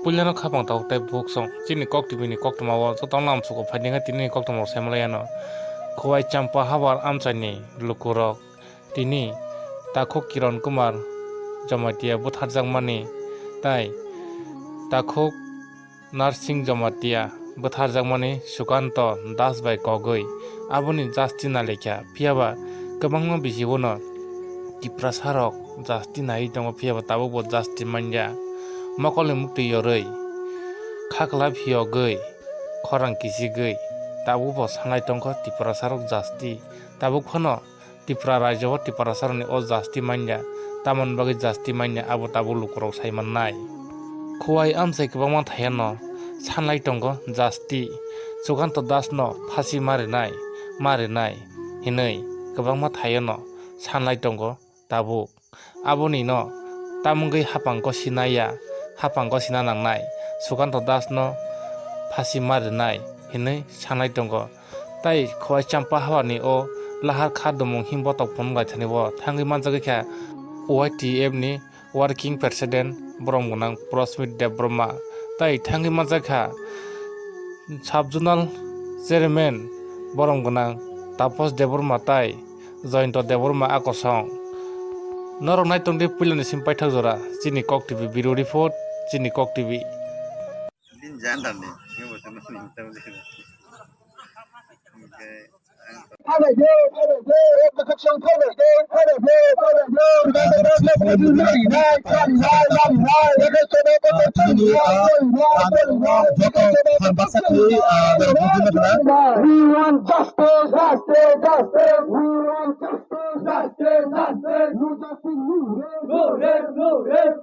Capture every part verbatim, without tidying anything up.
Puilano khapang tabuk tei buksong chini kok T V ni koktwma o jotono amchugo phaidi wngkha tini koktwma rok saimanlaiano. Khowai Champa habar amchaini lukurok tini Takhuk Kiron Kumar Jamatia butharjakmani tei Takhuk Narsing Jamatia butharjakmani Sukanto Das bai kogwi aboni justice nalaikha. Phiyaba kwbangma bisi bono Tiprasa rok justice naiwi tongo, phiyaba tabukbo justice manya. Mokolni muktwi yorwi, khaklap phiyogwi, khorang kichigwi tabukbo sanlai tongkha Tiprasa rok justice. Tabuk phano Tipra rajyo o Tiprasa rokni o justice manya, tamoni bagwi justice manya abo tabuk lukurok sai mannai. Khowai amchai kwbangma thaiano sanlai tongo justice, Sukanto Das no phasi ma rinai, ma rinai hinwi kwbangma thaiano sanlai tongo tabuk. Aboni no tamungwi hapang gosina ya, hapang gosina nangnai, Sukanto Das no phasi ma rinai hinwi sanlai tongo. Tai Khowai Champa habarni o lahar kha dumung himbotok phunuk laithani o thangwi manjagwi kha Y T F ni working president borom gwnang Prosmit Debbarma, tai thangwi manjak kha sub zonal chairman borom gwnang Tapos Debbarma tai Jayanta Debbarma a kosong. Norok nai tongdi puilani sim paithak jora chini Kok T V bureau report, chini Kok T V. We want justice, justice, justice. We want justice, justice, justice. No justice, no rest. No rest, no rest.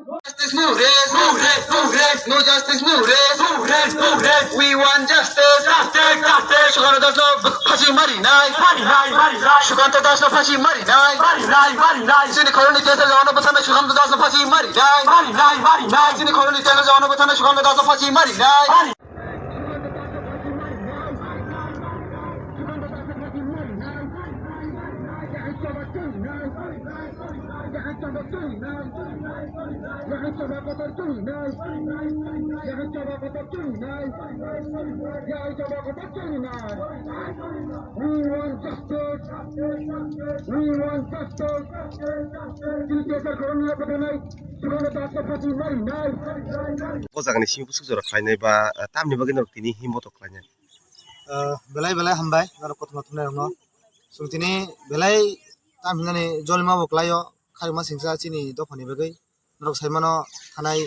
Justice, no rest, no rest, no rest. No justice, no rest, no rest, no rest. We want justice, justice, justice. Sukanto Das no phasi ma rinai. Ma rinai, ma rinai. Sukanto Das no phasi ma rinai. Ma rinai, ma rinai. Chini khoroknwi tesa jawano bwtharnai Sukanto Das no phasi ma rinai. Ma rinai, ma rinai. Chini khoroknwi tesa jawano bwtharnai Sukanto Das no phasi ma rinai. Ma rinai. We want justice. We want justice. Chini tesa khoroknwi bwtharnai Sukanto Das no phasi ma rinai. O jagani simi bwswk jora khlainai ba, ah, tamni bagwi norok tini himbotok khlainai? Ah, belai belai hambai norok kothoma thumnairokno. Chwng tini belai tam hinani jolima bo kwlaio, kharima singcha chini dophani bagwi. Norok sai mano thanai,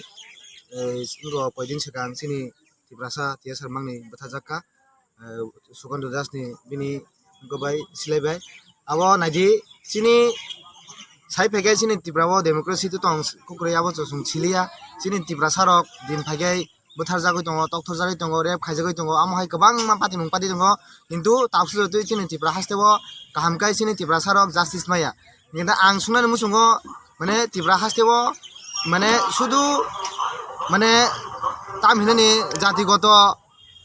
eh, wngkha koi din swkang chini Tiprasa T S R mangni bwtharjak kha, eh, Sukanto Das ni bini wngkha bai silai bai. Abo naidi chini sai phaikhe chini Tripura o democracy to tong kukrwi abo chwng siliya. Chini Tiprasa rok din phaikhe bwtharjagwi tongo, tokthorjagwi tongo, rape khaijagwi tongo, amo hai kwbangma party mung party tongo. Kintu tabukhe jotoi chini Tripura haste o kaham khe chini Tiprasa rok justice maya. Kintu ang sungnani muchungo, mane, Tripura haste o, mane, sudu, mane, tam hinani jatigoto,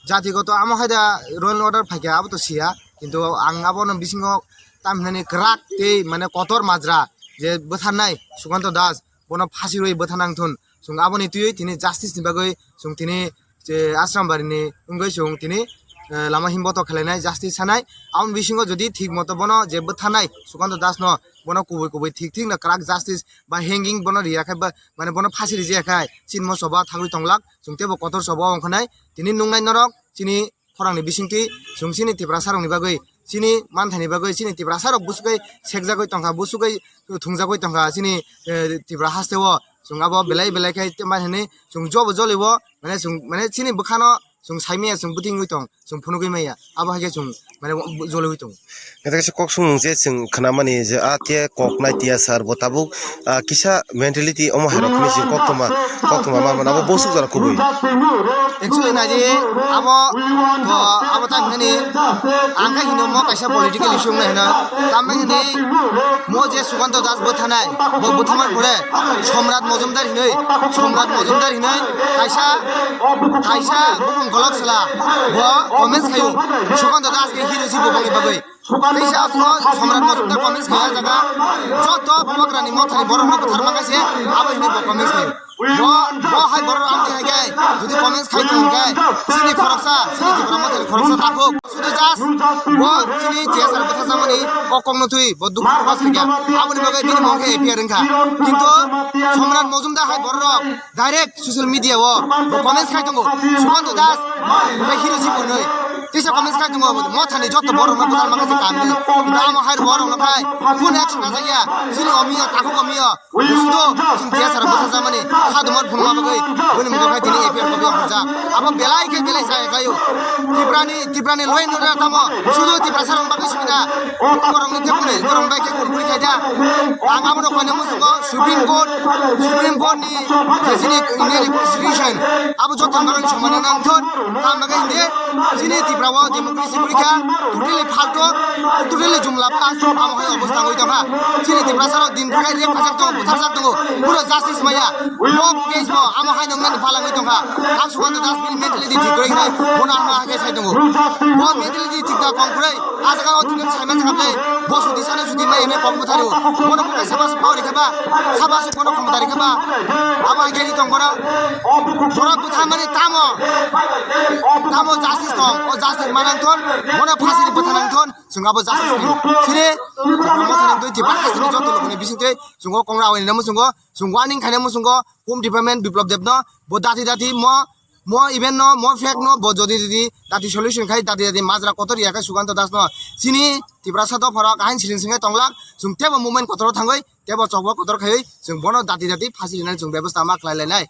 jatigoto amo hai da law and order phaikha, abo to siya. Kintu ang abono bisingo tam hinani kwrak tei, mane, kotor majra je bwtharnai Sukanto Das, bono phasi rwi bwtharnang thun. Chwng aboni twiwi tini justice ni bagwi chwng tini je Ashram Bari ni wngwi chwng tini, eh, lama himbotok khlainai, justice sanai. Aboni bisingo jodi thik moto bono je bwtharnai Sukanto Das no, bono kubui kubui thik thik no kwrak justice ba hanging bono riya khai ba, mane, bono phasi rijaya khai chini mo choba thangwi tonglak, chwng teibo kotor choba o wngkhanai. Tini nungnai norok chini khorang ni bisingtwi chwng chini Tiprasa rok ni bagwi, chini manthai ni bagwi, chini Tiprasa rok busukai sekjagwi tongkha, busukai thungjagwi tongkha chini, eh, Tripura haste o. Chwng abo belai belai khai tei manthai ni chwng jobo jolibo, mane, chwng, mane, chini bwkhano chwng saimaya, chwng bwtwi wngwi tong, chwng phunugwi maya, abo hai khe chwng, mane, joliwi tong. Kaisa kaisa kok sung je chwng khnamani je a tia kok nai tia sar bo tabuk, ah, kisa mentality omo hai rok hinwi chwng koktwma, koktwma ma mano abo bosuk jora kubui. Actually naidi abo to abo ta hinani ang khe hino mo kaisa political issue wngnai hino. Tamni hini mo je Sukanto Das bwthanai, bo bwthaman pore Somrat Mojumdar hinwi, Somrat Mojumdar hinwi kaisa, kaisa buphang golok sala bo comments khaio, Sukanto Das khe hero si bo bangwi bagwi. Teisa asmo Somrat Mojumdar comments khaio, jaga joto Bubagrani mothani borokno bwtharma khaise abo hinwi bo comments khaio. Bo O hai borok amtwi hai khe, jodi comments khai tong khe, chini khoroksa, chini Tipra Mothani khoroksa takhuk. Sudu just bo chini T S R bwtharjakmani o kokno twi bo dukhu prokash khaikha. Aboni bagwi bini mung khe A P R wngkha. Kintu Somrat Mojumdar hai borok direct social media o bo comments khai tongo. Sukanto Das, bo hero si punoi. Tisa comments khai tongo, Mothani joto borok no bwthar mangkha se kamni. Kintu amo hai borok no khai, phone action na jaya, chini omiyo, takhuk omiyo. Busudo, chwng T S R bwtharjakmani, khadumar phunukma bagwi, boni mungkha khai tini A P R copy ongkhorjak. Abo belai khe belai chaya khlaio. Tiprani, Tiprani law and order tamo, sudo Tiprasa rok bagwi simi da. Borokni tei boni, borok bai khe kun bui khai da. Ang abono koina muchungo Supreme Court, Supreme Court ni je chini Indian Constitution, abo joto borokni somani nangthon, tamo bagwi hindi, chini Tipra o democracy purikha, totally phalto, totally jumla pass, amo hai obostha wngwi tongkha. Chini Tiprasa rok din bukhai rep khajak tongo, butharjak tongo, pura justice maya. Bo case bo, amo hai nongnani palangwi tongkha. Ang Sukanto Das bini mentality thik kwrwi hinai, bono amo hai khe sai tongo. Bo mentality thik da kong kwrwi, ah jaga o tini sai mansa khaplai, bo sudi sana sudi maya hinwi kok buthario. Bono bukhai saba su power rikha ba, saba su bono khomota rikha ba. Abo hai khe ri tong bono. Borok bwtharmani tamo, tamo justice tong, o justice manang thon, bono phasiri bwtharnang thon, chwng abo justice tong. Sini, Tipra Mothani twi Tipra hasteni joto lukuni bisingtwi, chwng o kongra awini namo chwng o, chwng warning khainamo chwng o, Home Department Biplab Deb no, bo dati dati mo, mo event no, mo fake no, bo jodi jodi dati solution khai, dati dati majra kotor ya khai Sukanto Das no. Sini Tiprasa dopharo kahan siling singhe tonglak, chwng tebo movement kotor thangwi, tebo chokbo kotor khaiwi, chwng bono dati dati phasi rinani chwng bebostha ma khlai lainai.